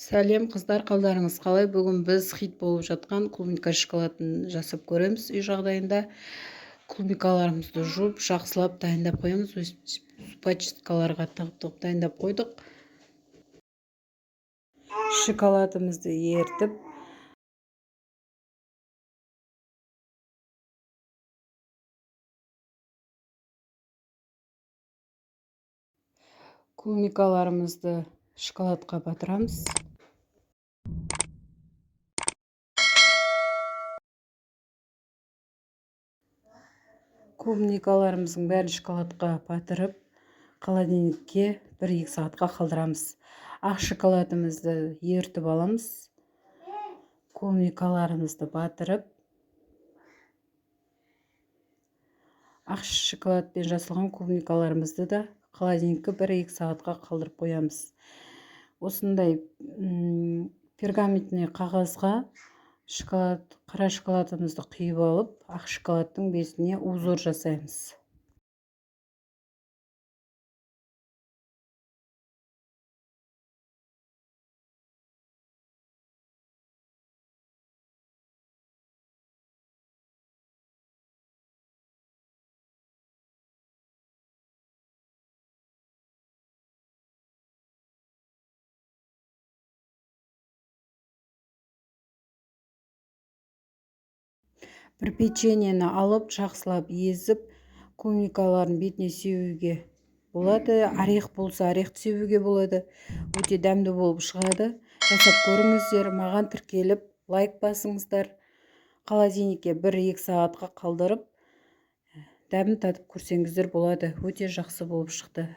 Сәлем, қыздар! Қалдарыңыз қалай? Бүгін біз хит болып жатқан клубника шоколадын жасап көреміз үй жағдайында. Клубникаларымызды жуып, жақсылап дайындап қоямыз. Пачкаларға тығып-тығып дайындап қойдық. Шоколадымызды ерітіп, клубникаларымызды шоколадқа батырамыз. Клубникаларымыздың бәрін шоколадқа батырып, холодильникке 1-2 сағатқа қалдырамыз. Ақ шоколадымызды ерітіп аламыз. Клубникаларымызды батырып, ақ шоколадпен жасалған клубникаларымызды да холодильникке 1-2 сағатқа қалдырып қоямыз. Осындай пергаментный қағазға шоколад, қара шоколадымызды құйып алып, ақ шоколадтың бетіне узор жасаймыз. Бір печеньені алып, жақсылап езіп, клубникалардың бетіне себуге болады. Орех болса, орехты себуге болады. Өте дәмді болып шығады. Жасап көріңіздер. Маған тіркеліп, лайк басыңыздар. Холодильникке 1-2 сағатқа қалдырып, дәмін татып көрсеңіздер болады. Өте жақсы болып шықты.